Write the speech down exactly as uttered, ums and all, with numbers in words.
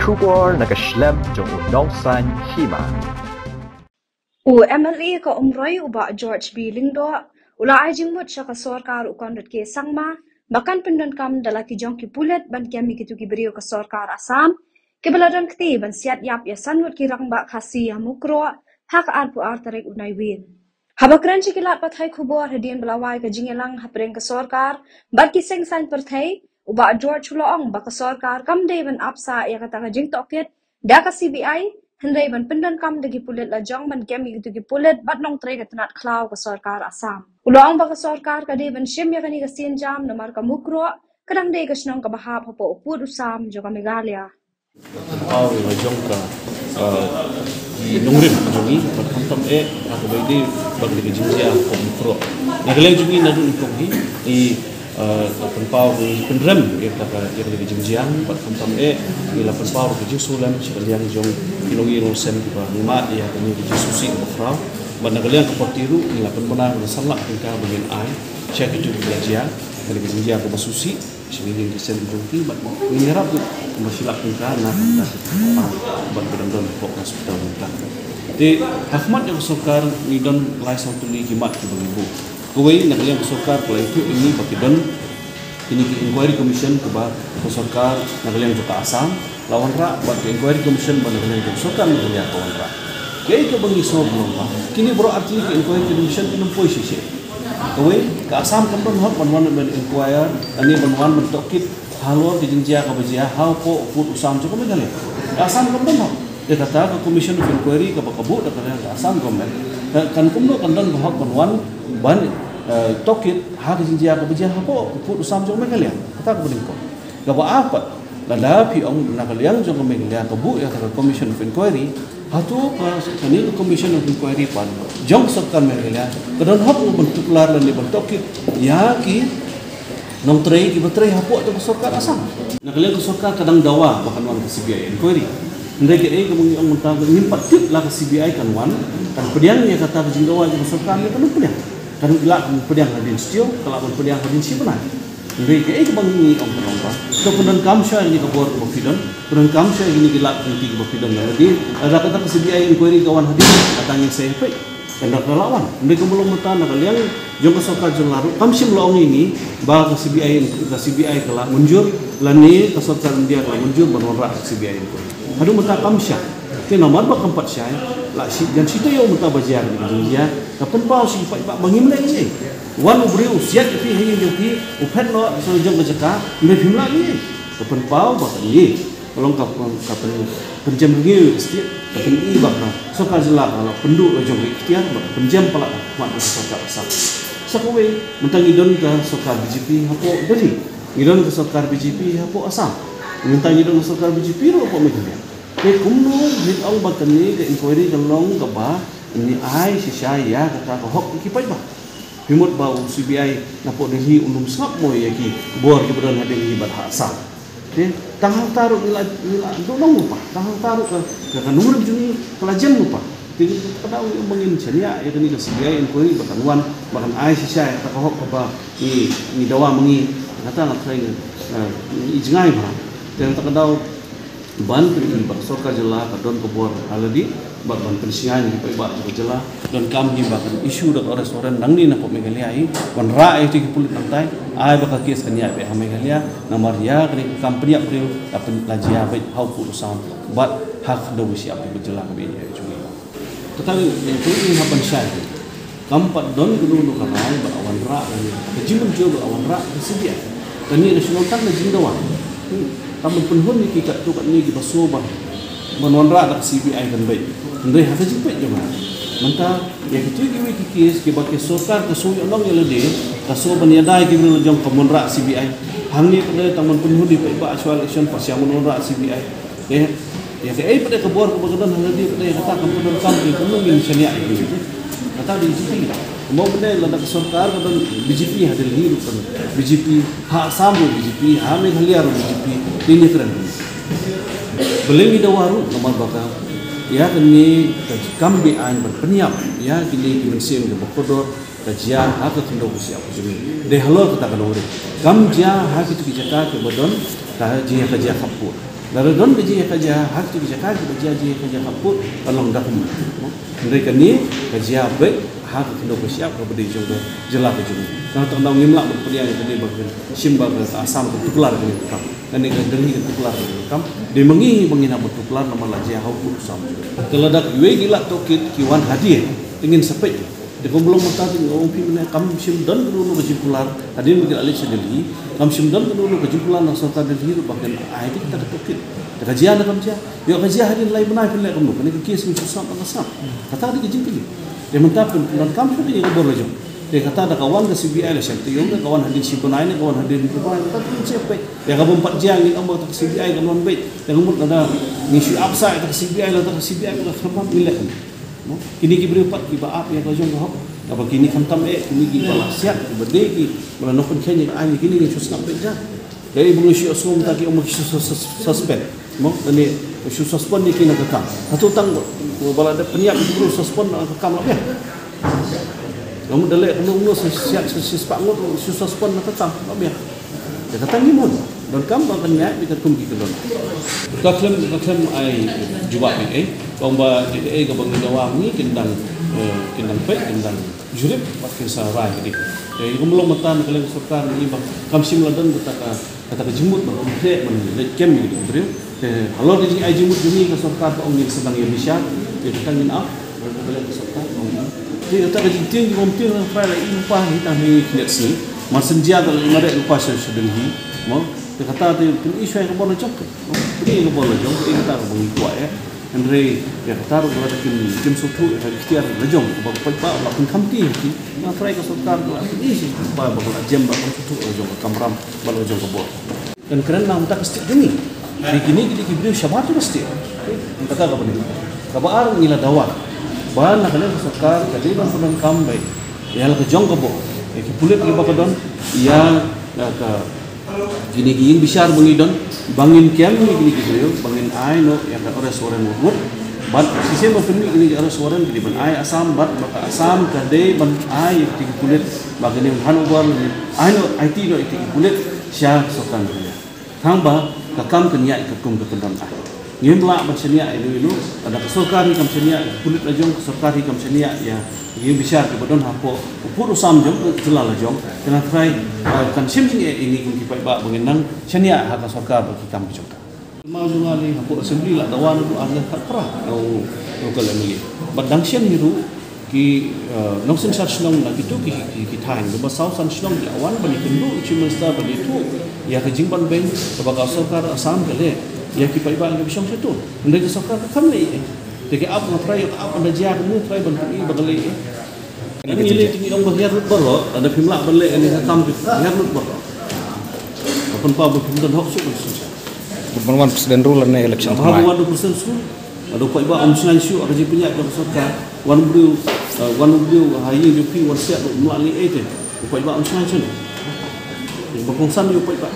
Khubor na ka shlem jong u nongsan hima. U M L A ka Umroi u Bah George B Lyngdoh u la ai jingmut sha ka sorkar u Conrad K Sangma ba kan pyndonkam da la ki jong ki pulit ban kem ïa kito ki briew ka sorkar Assam kiba la don kti ban siat ïap ïa san ngut ki rangbah Khasi ha Mukroh ha ka arphew ar tarik u Naiwieng. Haba kren sha ki lad pathai khubor hadien ba la wai ka jingïalang hapdeng ka sorkar bad ki seng saiñ pyrthei, u Bah George u la ong ba ka sorkar kam dei ban ap sah ïa kata ka jingtohkit da ka C B I, hynrei ban pyndonkam da ki pulit la jong ban kem ïa kito ki pulit bad nongtrei ka tnat khlaw ka sorkar Assam. U la ong ba ka sorkar ka dei ban shim ïa kane ka sienjam namar ka Mukroh ka dang dei ka shnong kaba hap hapoh u pud u sam jong ka Meghalaya. Pynpaw ïa la jong ka, uh, ki nongrim jong ngi bad khamtam eh ha kaba ïadei bad ka jingjia ka Mukroh. Na ka liang jong ngi naduh nyngkong hi ngi, uh, pynpaw, ngi pynrem ïa ka, ïa ka jingjia bad khamtam eh ngi la pynpaw ka jingsngewlem sha ka liang jong ki nongïing nongsem kiba ngi mad ïa kane ka jingsngewsih kaba khraw. Bad na ka liang ka party ruh ngi la pynbna ka san lak tyngka ba ngin ai sha kito kiba la jia kane ka jingjia kaba sngewsih. Sha ki ïing ki sem jong ki bad ngi ïarap ruh kumba shi lak tyngka na ka bynta ka bad ba dang don hapoh ka hospital mynta. Te ha khmat jong ka sorkar ngi don lai saw tylli ki mat kiba ngi buh. Kawei, na ka liang ka sorkar ka la ïathuh ïa ngi ba ki don kine ki inquiry commission kaba ka sorkar na ka liang jong ka Assam la wanrah bad ka inquiry commission ba na ka liang jong ka sorkar Meghalaya ka wanrah. Kaei kaba ngi sngew ba long ba kine baroh ar tylli ki inquiry commission kin ym poi shisha. Kawei, ka Assam kam don hok ban wan ban inquire, ani ban wan ban tohkit halor ka jingjia kaba jia hapoh u pud u sam jong ka Meghalaya. Ka Assam kam don hok. Te kata ka Commission of Inquiry kaba ka buh da ka Assam government, ka, kan kumno kan don ka hok ban wan ban, eh, tohkit ha ka jingjia kaba jia hapoh u pud u sam jong ka Meghalaya. Kata kaba nyngkong. Kaba ar pat, lada phi ong na ka liang jong ka Meghalaya ka buh ïa ka Commission of Inquiry, hato ka, kane ka Commission of Inquiry pat jong sorkar Meghalaya ka don hok ban tuklar lane ban tohkit ïa ki nongtrei kiba trei hapoh jong ka sorkar Assam. Na ka liang ka sorkar ka dang dawa ba kan wan ka C B I inquiry. Hynrei kaei kaba ngi ong mynta, ngim pat tip la ka C B I kan wan, kan pdiang ïa kata ka jingdawa jong ka sorkar ne kan ym pdiang. Kan lah ban pdiang hadien shi taïew, kan lah ban pdiang hadien shi bnai. Hynrei kaei kaba ngi ong ka long ba, to pyndonkam shuwa ïa kane ka bor kaba phi don, pyndonkam shuwa ïa kine ki lad ki lynti kiba phi don. Lada, lada kata ka C B I inquiry ka wan hadien, kata ngin sa ïa peit. Kan da ka la wan. Hynrei kumba long mynta na ka liang jong ka sorkar jylla ruh kam shym la ong ïa ngi ba ka C B I, ka C B I ka la mynjur lane ka sorkar India ka la mynjur ban wanrah ka C B I inquiry. Haduh mynta kam shai. Te namar ba kam pat shai, la shi, jan shi taïew mynta ba jia ka jingïa, ka pynpaw sha ki paidbah ba ngim leh ei ei. Wan u briew u siat ïa phi ha ïing jong phi, u phet noh sha jong ka jaka, hynrei phim lah ei ei. Ka pynpaw ba ka ei ei. Ka long ka, ka pyn, pynjem rngiew ïa ka state, ka pyni ba ka sorkar jylla ka la pynduh la jong ka iktiar, ba ka pynjem palat ha khmat ka sorkar Assam. Sa kawei, mynta ngi don ka sorkar B J P hapoh Delhi, ngi don ka sorkar B J P hapoh Assam, mynta ngi don ka sorkar B J P ruh hapoh Meghalaya. Te kumno ngin ong ba kane ka inquiry ka long kaba ngi ai shisha ïa kata ka hok ki paidbah. Phi mut ba u C B I napoh Delhi un ym sngap mo ïa ki bor kiba don ha Delhi bad ha Assam. Te tang hangta ruh ngi la, ngi la duh nong lypa, tang hangta ruh ka, ka, ka nongrim jong ngi ka la jem lypa. Te kata ka daw ngi ong ba ngin shaniah ïa kane ka C B I inquiry ba kan wan, ba kan ai shisha ïa kata ka hok kaba ngi, ngi dawa ma ngi, kata nga tharai, eh, ngi jngai bha. Te kata ka daw ban pyni ba ka sorkar jylla ka don ka bor ha lade bad ban pynsngew ïa ki paidbah jong ka jylla. Donkam hi ba kan issue da ka arrest warrant nangne napoh Meghalaya hi, wanrah ïa ki pulit nangtai, ai ba ka case kan ïaid beit ha Meghalaya, namar ïa kane ka kam pynïap briew ka pyn, la jia beit ha u pud u sam bad ha ka khyndew ka shyiap ka jylla kaba ïeit jong ngi. Kata ngi, ngi hap ban shai. Kam pat don kano kano ka rai ba la wanrah, ka jingmynjur ba la wanrah ka C B I. Kane ka shu long tang ka jingdawa. Hmm. Tang ban pynhun ïa ki katto katne kiba sngewbha ban wanrah da ka C B I kan beit. Hynrei ha ka jingpeit jong nga, mynta ïa kito kiwei ki case kiba ka sorkar ka sngew ïohnong ïa lade, ka sngew ban ïada ïa ki briew la jong kam wanrah C B I. Hangne pat tang ban pynhun ïa ki paidbah shuwa election, pat shu wanrah C B I. Ïa, ïa kaei pat ka bor kaba ka don ha lade pat, ïa kata kam ka donkam, kumno ngin shaniah ïa ki. Kata dei B J P. Kumba mynne lada ka sorkar ka don B J P ha Delhi ruh kan B J P, ha Assam ruh B J P, ha Meghalaya ruh B J P, dei ne kren. Balei ngi dawa ruh namar ba ka, ïa kane ka kam beaiñ ban pynïap ïa kine ki mynsiem kiba kordor ka jia ha ka khyndew ka shyiap ka jong ngi. Dei halor kata ka nongrim. Kam jia ha kito ki jaka kiba don ka jia, ka jia khappud. Lada don ka jingïakajia ha kito ki jaka kiba jia jingïakajia hapoh, ka long da kumno. Hynrei kane ka jia beit ha ka khyndew ka shyiap kaba dei jong ka jylla ka jong ngi. Kata ka daw ngim lah ban pdiang ïa kane ba kan shim ba ka Assam kan tuklar kane ka kam, kane ka Delhi kan tuklar kane ka kam. Dei ma ngi ba ngin hap ban tuklar namar la jia ha u pud u sam. Te lada kiwei ki lad tohkit ki wan hadien, te ngin sa peit. Te kumba long mynta te nga ong ïa phi mynne, kam shym don kano kano ka jingkular hadien ba ki la leit sha Delhi, kam shym don kano kano ka jingkular na sorkar Delhi ruh ba kan ai ïa kita ki tohkit. Te ka jia ne kam jia? Ïoh ka jia hadien lai bnai phin leh kumno? Kane ka case ngin shu sngap, ka sngap. Kata ka dei ka jingkylli. Te mynta phin, phin donkam shuh ïa ka bor la jong. Te kata da ka wan ka C B I la shem, te ïoh ka wan hadien shi bnai ne ka wan hadien hynriew bnai, kata phin shem peit. Ïa ka bym pat jia ngin ong ba kata ka C B I kan wan beit. Ïa ka mut lada ngi shu ap sa ïa kata ka C B I, lada ka C B I ka khlem ap, ngi leh kumno? Mo? Kine ki briew pat kiba ap ïa ka jong ka hok. Kaba kine khamtam eh, kine kiba la siat, kiba dei kiba la nongpynkheiñ ïa ka aiñ, kine ngin shu sngap beit ja. Dei ba ngi shu ïohsngew mynta ki ong ba ki shu sus-, sus-, suspend. Mo, kane shu suspend ïa ki na ka kam. Hato tang ba la dep pynïap ïa ki briew suspend na ka kam la biang? Ong da leh kumno kumno sa siat sa shispah ngut shu suspend na ka kam la biang. Te kata ngi mon. Donkam ba kan ïaid beit katkum ki kyndon. Ka khlem, ka khlem ai jubab ïa ei. Ong ba ïa ei kaba ngi dawa ngi kin dang, eh, kin dang peit, kin dang jurip, bad kin sa rai kdie. Te kum long mynta na ka liang ka sorkar ngi ba kam shym la don kata ka, kata ka jingmut ban pyntrei ban leit kem ïa ki briew. Te halor ka jingai jingmut jong ngi ka sorkar ka ong ngin sa dang ïa bishar. Te kata ngin ap, halor ka liang ka sorkar ka ong. Te kata ka jingtieng jingmut tieng, la trai la i lypa hi tang hi khyndiat sngi. Mar shen jia ka la i mareh lypa sha sha Delhi. Mo, te kata te pyn-i shuwa ïa ka bor la jong ka. Mo, pyn-i ïa ka bor la jong, pyn-i kata kaba ngi kwah ïa. Hynrei ïa kata ruh lada kim, kim sngewthuh ïa ka iktiar la jong kaba u paidbah u la pynkhamti ha ki, nga trai ka sorkar ka la pyni sha ki paidbah ba ka la jem ba kam sngewthuh la jong ka kamram bad la jong ka bor. Kan kren na ka bynta ka state jong ngi. Te kine ki dei ki briew shabar jong ka state. Kata kaba nyngkong. Kaba ar, ngi la dawa ba na ka liang ka sorkar ka dei ban pyndonkam beit ïa la ka jong ka bor, ïa ki pulit kiba ka don, ïa, ïa ka kine ki ïing bishar ba ngi don, ba ngin kem ïa kine ki briew, ba ngin ai noh ïa ka arrest warrant mut mut. Bad shisien ba pynmih kine ki arrest warrant, ki dei ban ai Assam, bad ba ka Assam ka dei ban ai ïa kine ki pulit, ba kine ki handover, ai noh, aiti noh ïa kine ki pulit sha sorkar Meghalaya. Tang ba ka kam kan ïaid katkum ka kyndon ai. Ngim lah ban shaniah ïa ino ino, lada ka sorkar hi kam shaniah ïa ki pulit la jong, ka sorkar hi kam shaniah ïa ki ïing bishar kiba don hapoh u pud u sam jong ka jylla la jong, te nga trai, eh, kan shim jingeh ïa ngi kum ki paidbah ba ngin nang shaniah ha ka sorkar bad ki kam ki jong ka. Kynmaw jong nga lei hapoh assembly la dawa naduh ar hajar khatphra, u local M L A. Bad dang shen hi ruh, ki, eh, nongsynshar shnong na kito ki, ki, ki thaiñ, kaba saw san shnong ki la wan ban ïakynduh ïa u Chief Minister ban ïathuh ïa ka jingbanbeiñ kaba ka sorkar Assam ka leh ïa ki paidbah kiba shong sha to. Hynrei ka sorkar ka kam leh ei. Te ki ap, nga trai ïa ka ap, ynda jia kumno trai ban pyni ba ka leh ei. Ngi leh te ngi ong ba hiar lut baroh, lada phim lah ban leh kane ka kam, hiar lut baroh. Ka pynpaw ba phim don hok shuh ban synshar. Ban wan president ruh lane election. Ba thymmai, wan da president ruh. Lada u paidbah um shngaiñ shuh ha ka jingpynïaid jong ka sorkar, wan u briew, eh, wan u briew ha ïing jong phi, wan siat ruh um lah leh ei te. U paidbah um shngaiñ shuh. Ba kongsan ïa u paidbah.